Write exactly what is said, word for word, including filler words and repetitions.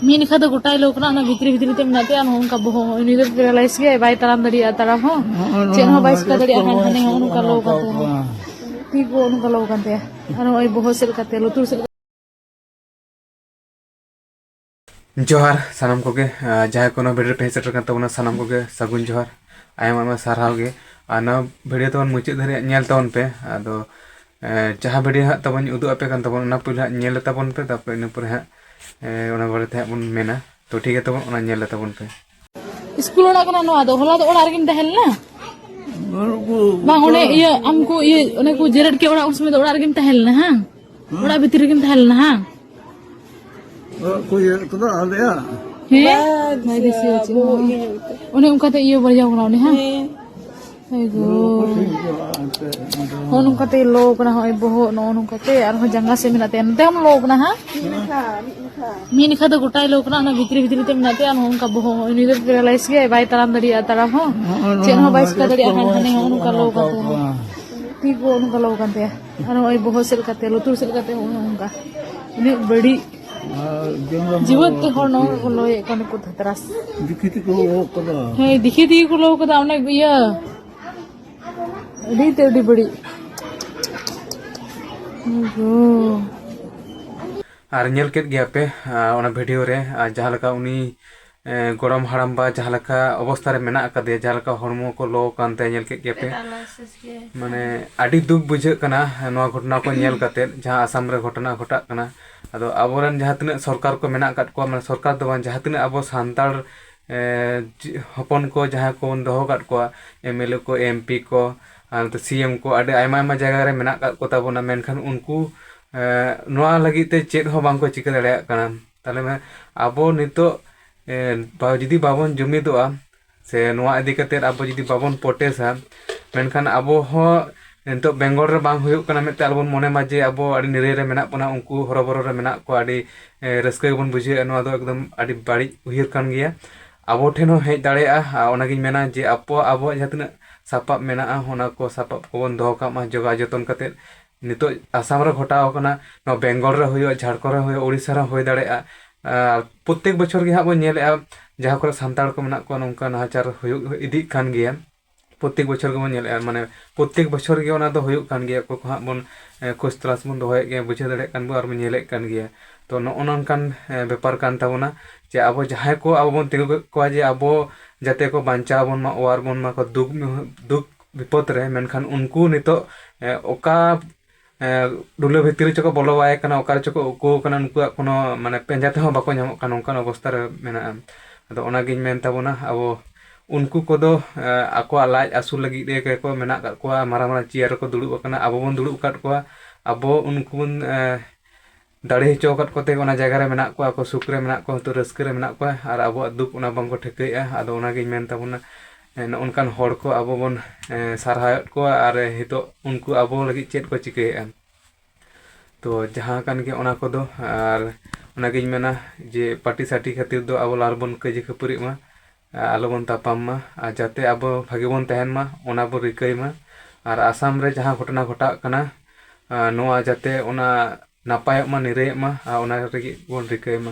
ᱢᱤᱫ ᱱᱟᱠᱷᱟ ᱫᱚ ᱜᱚᱴᱟᱭ ᱞᱚ ᱠᱟᱱᱟ, ᱚᱱᱟ ᱵᱷᱤᱛᱨᱤ ᱵᱷᱤᱛᱨᱤ ᱛᱮ ᱢᱮᱱᱟᱜ ᱛᱟᱭᱟ᱾ ᱱᱚᱜᱼᱚ ᱱᱚᱝᱠᱟ ᱵᱚᱦᱚᱜ ᱦᱚᱸ, ᱩᱱᱤ ᱫᱚ paralyze ᱜᱮᱭᱟᱭ, ᱵᱟᱭ ᱛᱟᱲᱟᱢ ᱫᱟᱲᱮᱭᱟᱜᱼᱟ, ᱛᱟᱲᱟᱢ ᱦᱚᱸ᱾ ᱪᱮᱫ ᱦᱚᱸ ᱵᱟᱭ ᱪᱤᱠᱟᱹ ᱫᱟᱲᱮᱭᱟᱜᱼᱟ, ᱦᱟᱱᱮ ᱦᱟᱱᱮ ᱦᱚᱸᱜᱼᱚ ᱱᱚᱝᱠᱟ ᱞᱚ ᱠᱟᱱ ᱛᱟᱭᱟ᱾ ᱛᱤ ᱠᱚ ᱱᱚᱝᱠᱟ ᱞᱚ ᱠᱟᱱ ᱛᱟᱭᱟ᱾ ᱟᱨ ᱱᱚᱜᱼᱚᱭ ᱵᱚᱦᱚᱜ ᱥᱮᱫ ᱞᱮᱠᱟᱛᱮ, ᱞᱩᱛᱩᱨ ᱥᱮᱫ ᱞᱮᱠᱟᱛᱮ᱾ ᱡᱚᱦᱟᱨ ᱥᱟᱱᱟᱢ ᱠᱚᱜᱮ, ᱟᱸ, ᱡᱟᱦᱟᱸᱭ ᱠᱚ ᱱᱚᱣᱟ video ᱨᱮ ᱯᱮ ᱦᱮᱡ ᱥᱮᱴᱮᱨ ᱠᱟᱱ ᱛᱟᱵᱚᱱᱟ, ᱥᱟᱱᱟᱢ ᱠᱚᱜᱮ ᱥᱟᱹᱜᱩᱱ ᱡᱚᱦᱟᱨ᱾ ᱟᱭᱢᱟ ᱟᱭᱢᱟ ᱥᱟᱨᱦᱟᱣ ᱜᱮ᱾ ᱟᱨ ᱱᱚᱣᱟ video ᱛᱟᱵᱚᱱ ᱢᱩᱪᱟᱹᱫ ᱫᱷᱟᱹᱨᱤᱡ ᱧᱮᱞ ᱛᱟᱵᱚᱱ ᱯᱮ᱾ ᱟᱫᱚ, ᱮᱸ, ᱡᱟᱦᱟᱸ video ᱦᱟᱸᱜ ᱛᱟᱵᱚᱱ ᱩᱫᱩᱜ ᱟᱯᱮ ᱠᱟᱱ ᱛᱟᱵᱚᱱ, ᱚᱱᱟ ᱯᱩᱭᱞᱩ ᱦᱟᱸᱜ ᱧᱮᱞ ᱛᱟᱵᱚᱱ ᱯᱮ, ᱛᱟᱨᱯᱚᱨᱮ ᱤᱱᱟᱹ ᱯᱚᱨᱮ ᱦᱟᱸᱜ, ᱮᱸ, ᱚᱱᱟ ᱵᱟᱨᱮᱛᱮ ᱦᱟᱸᱜ ᱵᱚᱱ ᱢᱮᱱᱟ᱾ ᱛᱚ ᱴᱷᱤᱠ ᱜᱮᱭᱟ ᱛᱟᱵᱚᱱ, ᱚᱱᱟ ᱧᱮᱞ ᱛᱟᱵᱚᱱ ᱯᱮ᱾ ᱤᱥᱠᱩᱞ ᱚᱲᱟᱜ ᱠᱟᱱᱟ ᱱᱚᱣᱟ ᱫᱚ᱾ ᱦᱚᱞᱟ ᱫᱚ ᱚᱲᱟᱜ ᱨᱮᱜᱮᱢ ᱛᱟᱦᱮᱸ ᱞᱮᱱᱟ? ᱵᱟᱝ, ᱚᱱᱮ ᱤᱭᱟᱹ, ᱟᱢ ᱠᱚ ᱤᱭᱟᱹ, ᱚᱱᱮ ᱠᱚ ᱡᱮᱨᱮᱫ ᱠᱮᱫ ᱚᱲᱟᱜ, ᱩᱱ ᱥᱚᱢᱚᱭ ᱫᱚ ᱚᱲᱟᱜ ᱨᱮᱜᱮᱢ ᱛᱟᱦᱮᱸ ᱞᱮᱱᱟ, ᱦᱟᱝ? ᱦᱮᱸ᱾ ᱚᱲᱟᱜ ᱵᱷᱤᱛᱤᱨ ᱨᱮᱜᱮᱢ ᱛᱟᱦᱮᱸ ᱞᱮᱱᱟ, ᱦᱟᱝ? ᱚᱲᱟᱜ ᱠᱚ ᱡᱮᱨᱮᱫ ᱠᱟᱫᱟ ᱟᱞᱮᱭᱟᱜ᱾ ᱦᱮᱸ? ᱵᱟᱭ ᱫᱤᱥᱟᱹᱭᱟ ᱪᱮᱫ ᱦᱚᱸ᱾ ᱚᱱᱮ ᱚᱱᱠᱟᱛᱮ ᱤᱭᱟᱹ ᱵᱟᱡᱟᱣ ᱠᱟᱱᱟ ᱩᱱᱤ, ᱦᱟᱝ? ᱦᱮᱸ᱾ ᱟᱭ ᱜᱳ᱾ ᱱᱚᱜᱼᱚ ᱱᱚᱝᱠᱟᱛᱮ ᱞᱚ ᱠᱟᱱᱟ, ᱦᱚᱸᱜᱼᱚᱭ ᱵᱚᱦᱚᱜ ᱱᱚᱜᱼᱚ ᱱᱚᱝᱠᱟᱛᱮ, ᱟᱨᱦᱚᱸ ᱡᱟᱸᱜᱟ ᱥᱮᱫ ᱢᱮᱱᱟᱜ ᱛᱟᱭᱟ, ᱱᱚᱛᱮ ᱦᱚᱸ ᱞᱚ ᱠᱟᱱᱟ, ᱦᱟᱝ? ᱢᱤᱫ ᱱᱟᱠᱷᱟ ᱫᱚ ᱜᱚᱴᱟᱭ ᱞᱚ ᱠᱟᱱᱟ, ᱚᱱᱟ ᱵᱷᱤᱛᱨᱤ ᱵᱷᱤᱛᱨᱤ ᱛᱮ ᱢᱮᱱᱟᱜ ᱛᱟᱭᱟ, ᱟᱨ ᱱᱚᱜᱼᱚ ᱱᱚᱝᱠᱟ ᱵᱚᱦᱚᱜ, ᱩᱱᱤ ᱫᱚ paralyze ᱜᱮᱭᱟᱭ, ᱵᱟᱭ ᱛᱟᱲᱟᱢ ᱫᱟᱲᱮᱭᱟᱜᱼᱟ, ᱛᱟᱲᱟᱢ ᱦᱚᱸ᱾ ᱪᱮᱫ ᱦᱚᱸ ᱵᱟᱭ ᱪᱤᱠᱟᱹ ᱫᱟᱲᱮᱭᱟᱜᱼᱟ, ᱦᱟᱱᱮ ᱦᱟᱱᱮ ᱦᱚᱸᱜᱼᱚ ᱱᱚᱝᱠᱟ ᱞᱚ ᱠᱟᱱ ᱛᱟᱭᱟ᱾ ᱛᱤ ᱠᱚ ᱱᱚᱝᱠᱟ ᱞᱚ ᱠᱟᱱ ᱛᱟᱭᱟ, ᱟᱨ ᱱᱚᱜᱼᱚᱭ ᱵᱚᱦᱚᱜ ᱥᱮᱫ ᱞᱮᱠᱟᱛᱮ, ᱞᱩᱛᱩᱨ ᱥᱮᱫ ᱞᱮᱠᱟᱛᱮ, ᱦᱚᱸᱜᱼᱚ ᱱᱚᱝᱠᱟ᱾ ᱩᱱᱟᱹᱜ ᱵᱟᱹᱲᱤᱡ᱾ ᱟᱨ ᱡᱚᱢ ᱡᱤᱵᱚᱱ ᱛᱮ ᱦᱚᱲ ᱱᱚᱜᱼᱚ ᱱᱚᱝᱠᱟ ᱞᱚᱭᱮᱫ ᱠᱚᱣᱟ ᱱᱩᱠᱩ ᱫᱷᱟᱛᱨᱟᱥ᱾ ᱫᱤᱠᱷᱤ ᱛᱮᱠᱚ ᱞᱚ ᱠᱟᱫᱟ᱾ ᱦᱮᱸ, ᱫᱤᱠᱷᱤ ᱛᱮᱜᱮ ᱠᱚ ᱞᱚ ᱠᱟᱫᱟ, ᱚᱱᱮ ᱤᱭᱟᱹ᱾ ᱟᱹᱰᱤ ᱛᱮ ᱟᱹᱰᱤ ᱵᱟᱹᱲᱤᱡ᱾ ᱳᱦᱳ᱾ ᱟᱨ ᱧᱮᱞ ᱠᱮᱫ ᱜᱮᱭᱟ ᱯᱮ, ᱟᱸ, ᱚᱱᱟ video ᱨᱮ, ᱟᱨ ᱡᱟᱦᱟᱸ ᱞᱮᱠᱟ ᱩᱱᱤ, ᱮᱸ, ᱜᱚᱲᱚᱢ ᱦᱟᱲᱟᱢ ᱵᱟ ᱡᱟᱦᱟᱸ ᱞᱮᱠᱟ ᱚᱵᱚᱥᱛᱷᱟ ᱨᱮ ᱢᱮᱱᱟᱜ ᱟᱠᱟᱫᱮᱭᱟ, ᱡᱟᱦᱟᱸ ᱞᱮᱠᱟ ᱦᱚᱲᱢᱚ ᱠᱚ ᱞᱚ ᱠᱟᱱ ᱛᱟᱭᱟ, ᱧᱮᱞ ᱠᱮᱫ ᱜᱮᱭᱟ ᱯᱮ᱾ Paralysis ᱜᱮ᱾ ᱢᱟᱱᱮ ᱟᱹᱰᱤ ᱫᱩᱠ ᱵᱩᱡᱷᱟᱹᱜ ᱠᱟᱱᱟ ᱱᱚᱣᱟ ᱜᱷᱚᱴᱚᱱᱟ ᱠᱚ ᱧᱮᱞ ᱠᱟᱛᱮᱫ, ᱡᱟᱦᱟᱸ ᱟᱥᱟᱢ ᱨᱮ ᱜᱷᱚᱴᱚᱱᱟ ᱜᱷᱚᱴᱟᱜ ᱠᱟᱱᱟ᱾ ᱟᱫᱚ ᱟᱵᱚᱨᱮᱱ ᱡᱟᱦᱟᱸ ᱛᱤᱱᱟᱹᱜ ᱥᱚᱨᱠᱟᱨ ᱠᱚ ᱢᱮᱱᱟᱜ ᱟᱠᱟᱫ ᱠᱚᱣᱟ, ᱢᱟᱱᱮ ᱥᱚᱨᱠᱟᱨ ᱫᱚ ᱵᱟᱝ, ᱡᱟᱦᱟᱸ ᱛᱤᱱᱟᱹᱜ ᱟᱵᱚ ᱥᱟᱱᱛᱟᱲ, ᱮᱸ, ᱡᱤ-, ᱦᱚᱯᱚᱱ ᱠᱚ ᱡᱟᱦᱟᱸ ᱠᱚᱵᱚᱱ ᱫᱚᱦᱚ ᱟᱠᱟᱫ ᱠᱚᱣᱟ, MLA ᱠᱚ, MP ᱠᱚ, ᱟᱨ ᱱᱚᱛᱮ CM ᱠᱚ, ᱟᱹᱰᱤ ᱟᱭᱢᱟ ᱟᱭᱢᱟ ᱡᱟᱭᱜᱟ ᱨᱮ ᱢᱮᱱᱟᱜ ᱟᱠᱟᱫ ᱠᱚ ᱛᱟᱵᱚᱱᱟ, ᱢᱮᱱᱠᱷᱟᱱ ᱩᱱᱠᱩ ᱮᱸ, ᱱᱚᱣᱟ ᱞᱟᱹᱜᱤᱫ ᱛᱮ ᱪᱮᱫ ᱦᱚᱸ ᱵᱟᱝ ᱠᱚ ᱪᱤᱠᱟᱹ ᱫᱟᱲᱮᱭᱟᱜ ᱠᱟᱱᱟ᱾ ᱛᱟᱦᱞᱮ ᱢᱟ ᱟᱵᱚ ᱱᱤᱛᱚᱜ, ᱮᱸ, ᱵᱟ-, ᱡᱩᱫᱤ ᱵᱟᱵᱚᱱ ᱡᱩᱢᱤᱫᱚᱜᱼᱟ, ᱥᱮ ᱱᱚᱣᱟ ᱤᱫᱤ ᱠᱟᱛᱮᱫ ᱟᱵᱚ ᱡᱩᱫᱤ ᱵᱟᱵᱚᱱ protest-ᱟ, ᱢᱮᱱᱠᱷᱟᱱ ᱟᱵᱚ ᱦᱚᱸ ᱱᱤᱛᱚᱜ ᱵᱮᱝᱜᱚᱞ ᱨᱮ ᱵᱟᱝ ᱦᱩᱭᱩᱜ ᱠᱟᱱᱟ ᱢᱮᱱᱛᱮ ᱟᱞᱚᱵᱚᱱ ᱢᱚᱱᱮ ᱢᱟ ᱡᱮ ᱟᱵᱚ ᱟᱹᱰᱤ ᱱᱤᱨᱟᱹᱭ ᱨᱮ ᱢᱮᱱᱟᱜ ᱵᱚᱱᱟ, ᱩᱱᱠᱩ ᱦᱚᱨᱚᱵᱚᱨᱚ ᱨᱮ ᱢᱮᱱᱟᱜ ᱠᱚᱣᱟ, ᱟᱹᱰᱤ, ᱮᱸ, ᱨᱟᱹᱥᱠᱟᱹ ᱜᱮᱵᱚᱱ ᱵᱩᱡᱷᱟᱹᱣᱮᱫᱼᱟ᱾ ᱱᱚᱣᱟ ᱫᱚ ᱮᱠᱫᱚᱢ ᱟᱹᱰᱤ ᱵᱟᱹᱲᱤᱡ ᱩᱭᱦᱟᱹᱨ ᱠᱟᱱ ᱜᱮᱭᱟ᱾ ᱟᱵᱚ ᱴᱷᱮᱱ ᱦᱚᱸ ᱦᱮᱡ ᱫᱟᱲᱮᱭᱟᱜᱼᱟ᱾ ᱟᱨ ᱚᱱᱟᱜᱤᱧ ᱢᱮᱱᱟ ᱡᱮ ᱟᱵᱚ, ᱟᱵᱚᱣᱟᱜ ᱡᱟᱦᱟᱸ ᱛᱤᱱᱟᱹᱜ ᱥᱟᱯᱟᱵ ᱢᱮᱱᱟᱜᱼᱟ, ᱚᱱᱟ ᱠᱚ ᱥᱟᱯᱟᱵ ᱠᱚᱵᱚᱱ ᱫᱚᱦᱚ ᱠᱟᱜ ᱢᱟ, ᱡᱚᱜᱟᱣ ᱡᱚᱛᱚᱱ ᱠᱟᱛᱮᱫ᱾ ᱱᱤᱛᱚᱜ ᱟᱥᱟᱢ ᱨᱮ ᱜᱷᱚᱴᱟᱣ ᱟᱠᱟᱱᱟ, ᱱᱚᱣᱟ ᱵᱮᱝᱜᱚᱞ ᱨᱮ ᱦᱩᱭᱩᱜᱼᱟ, ᱡᱷᱟᱲᱠᱷᱚᱸᱰ ᱨᱮ ᱦᱩᱭᱩᱜᱼᱟ, ᱳᱰᱤᱥᱟ ᱨᱮ ᱦᱩᱭ ᱫᱟᱲᱮᱭᱟᱜᱼᱟ, ᱟᱨ ᱯᱨᱚᱛᱮᱠ ᱵᱚᱪᱷᱚᱨ ᱜᱮ ᱦᱟᱸᱜ ᱵᱚᱱ ᱧᱮᱞᱮᱫᱼᱟ, ᱡᱟᱦᱟᱸ ᱠᱚᱨᱮ ᱥᱟᱱᱛᱟᱲ ᱠᱚ ᱢᱮᱱᱟᱜ ᱠᱚᱣᱟ, ᱱᱚᱝᱠᱟ ᱱᱟᱦᱟᱪᱟᱨ ᱦᱩᱭᱩᱜ ᱤᱫᱤᱜ ᱠᱟᱱ ᱜᱮᱭᱟ᱾ ᱯᱨᱚᱛᱮᱠ ᱵᱚᱪᱷᱚᱨ ᱜᱮᱵᱚᱱ ᱧᱮᱞᱮᱫᱼᱟ, ᱢᱟᱱᱮ ᱯᱨᱚᱛᱮᱠ ᱵᱚᱪᱷᱚᱨ ᱜᱮ ᱚᱱᱟ ᱫᱚ ᱦᱩᱭᱩᱜ ᱠᱟᱱ ᱜᱮᱭᱟ᱾ ᱚᱠᱚᱭ ᱠᱚ ᱦᱟᱸᱜ ᱵᱚᱱ ᱮ, ᱠᱷᱳᱡᱽ ᱛᱚᱞᱟᱥ ᱵᱚᱱ ᱫᱚᱦᱚᱭᱮᱫ ᱜᱮᱭᱟ, ᱵᱩᱡᱷᱟᱹᱣ ᱫᱟᱲᱮᱭᱟᱜ ᱠᱟᱱ ᱵᱚᱱ ᱟᱨ ᱵᱚᱱ ᱧᱮᱞᱮᱫ ᱠᱟᱱ ᱜᱮᱭᱟ᱾ ᱛᱚ ᱱᱚᱜᱼᱚ ᱱᱚᱝᱠᱟᱱ ᱮ, ᱵᱮᱯᱟᱨ ᱠᱟᱱ ᱛᱟᱵᱚᱱᱟ, ᱡᱮ ᱟᱵᱚ ᱡᱟᱦᱟᱸᱭ ᱠᱚ ᱟᱵᱚ ᱵᱚᱱ ᱛᱤᱸᱜᱩ ᱠᱮᱫ ᱠᱚᱣᱟ ᱡᱮ ᱟᱵᱚ ᱡᱟᱛᱮ ᱠᱚ ᱵᱟᱧᱪᱟᱣ ᱵᱚᱱ ᱢᱟ, ᱚᱣᱟᱨ ᱵᱚᱱ ᱢᱟ ᱠᱚ ᱫᱩᱠ ᱫᱩᱠ ᱵᱤᱯᱚᱫ ᱨᱮ, ᱢᱮᱱᱠᱷᱟᱱ ᱩᱱᱠᱩ ᱱᱤᱛᱚᱜ ᱮ, ᱚᱠᱟ ᱮ, ᱰᱩᱞᱟᱹ ᱵᱷᱤᱛᱤᱨ ᱨᱮᱪᱚ ᱠᱚ ᱵᱚᱞᱚ ᱵᱟᱭ ᱠᱟᱱᱟ, ᱚᱠᱟ ᱨᱮᱪᱚ ᱠᱚ ᱩᱠᱩ ᱟᱠᱟᱱᱟ, ᱩᱱᱠᱩᱣᱟᱜ ᱠᱳᱱᱳ ᱢᱟᱱᱮ ᱯᱟᱸᱡᱟ ᱛᱮᱦᱚᱸ ᱵᱟᱠᱚ ᱧᱟᱢᱚᱜ ᱠᱟᱱᱟ, ᱚᱱᱠᱟᱱ ᱚᱵᱚᱥᱛᱟ ᱨᱮ ᱢᱮᱱᱟᱜᱼᱟ᱾ ᱟᱫᱚ ᱚᱱᱟᱜᱤᱧ ᱢᱮᱱ ᱛᱟᱵᱚᱱᱟ, ᱟᱵᱚ ᱩᱱᱠᱩ ᱠᱚᱫᱚ ᱮ, ᱟᱠᱚᱣᱟᱜ ᱞᱟᱡ ᱟᱹᱥᱩᱞ ᱞᱟᱹᱜᱤᱫ ᱛᱮᱜᱮ ᱠᱚ ᱢᱮᱱᱟᱜ ᱟᱠᱟᱫ ᱠᱚᱣᱟ, ᱢᱟᱨᱟᱝ ᱢᱟᱨᱟᱝ ᱪᱮᱭᱟᱨ ᱨᱮᱠᱚ ᱫᱩᱲᱩᱵ ᱟᱠᱟᱱᱟ, ᱟᱵᱚ ᱵᱚᱱ ᱫᱩᱲᱩᱵ ᱟᱠᱟᱫ ᱠᱚᱣᱟ, ᱟᱵᱚ ᱩᱱᱠᱩ ᱵᱚᱱ ᱮ, ᱫᱟᱲᱮ ᱦᱚᱪᱚ ᱟᱠᱟᱫ ᱠᱚᱛᱮ ᱚᱱᱟ ᱡᱟᱭᱜᱟ ᱨᱮ ᱢᱮᱱᱟᱜ ᱠᱚᱣᱟ, ᱟᱠᱚ ᱥᱩᱠ ᱨᱮ ᱢᱮᱱᱟᱜ ᱠᱚᱣᱟ, ᱱᱤᱛᱚᱜ ᱨᱟᱹᱥᱠᱟᱹ ᱨᱮ ᱢᱮᱱᱟᱜ ᱠᱚᱣᱟ, ᱟᱨ ᱟᱵᱚᱣᱟᱜ ᱫᱩᱠ ᱚᱱᱟ ᱵᱟᱝᱠᱚ ᱴᱷᱤᱠᱟᱹᱭᱮᱫᱼᱟ᱾ ᱟᱫᱚ ᱚᱱᱟᱜᱤᱧ ᱢᱮᱱ ᱛᱟᱵᱚᱱᱟ, ᱮ, ᱱᱚᱜᱼᱚ ᱱᱚᱝᱠᱟᱱ ᱦᱚᱲ ᱠᱚ ᱟᱵᱚ ᱵᱚᱱ ᱮ, ᱥᱟᱨᱦᱟᱣᱮᱫ ᱠᱚᱣᱟ, ᱟᱨ ᱱᱤᱛᱚᱜ ᱩᱱᱠᱩ ᱟᱵᱚ ᱞᱟᱹᱜᱤᱫ ᱪᱮᱫ ᱠᱚ ᱪᱤᱠᱟᱹᱭᱮᱫᱼᱟ᱾ ᱛᱚ ᱡᱟᱦᱟᱸ ᱠᱟᱱ ᱜᱮ ᱚᱱᱟ ᱠᱚᱫᱚ, ᱟᱨ ᱚᱱᱟᱜᱤᱧ ᱢᱮᱱᱟ ᱡᱮ ᱯᱟᱹᱴᱤ ᱥᱟᱹᱴᱤ ᱠᱷᱟᱹᱛᱤᱨ ᱫᱚ ᱟᱵᱚ ᱟᱞᱚ ᱵᱚᱱ ᱠᱟᱹᱭᱡᱟᱹ ᱠᱷᱟᱹᱯᱟᱹᱨᱤᱜ ᱢᱟ, ᱟᱞᱚ ᱵᱚᱱ ᱛᱟᱯᱟᱢ ᱢᱟ, ᱟᱨ ᱡᱟᱛᱮ ᱟᱵᱚ ᱵᱷᱟᱜᱮ ᱵᱚᱱ ᱛᱟᱦᱮᱱ ᱢᱟ, ᱚᱱᱟ ᱵᱚᱱ ᱨᱤᱠᱟᱹᱭ ᱢᱟ᱾ ᱟᱨ ᱟᱥᱟᱢ ᱨᱮ ᱡᱟᱦᱟᱸ ᱜᱷᱚᱴᱚᱱᱟ ᱜᱷᱚᱴᱟᱜ ᱠᱟᱱᱟ, ᱟᱨ ᱱᱚᱣᱟ ᱡᱟᱛᱮ ᱚᱱᱟ ᱱᱟᱯᱟᱭᱚᱜ ᱢᱟ, ᱱᱤᱨᱟᱹᱭᱚᱜ ᱢᱟ, ᱟᱨ ᱚᱱᱟ ᱞᱟᱹᱜᱤᱫ ᱵᱚᱱ ᱨᱤᱠᱟᱹᱭ ᱢᱟ᱾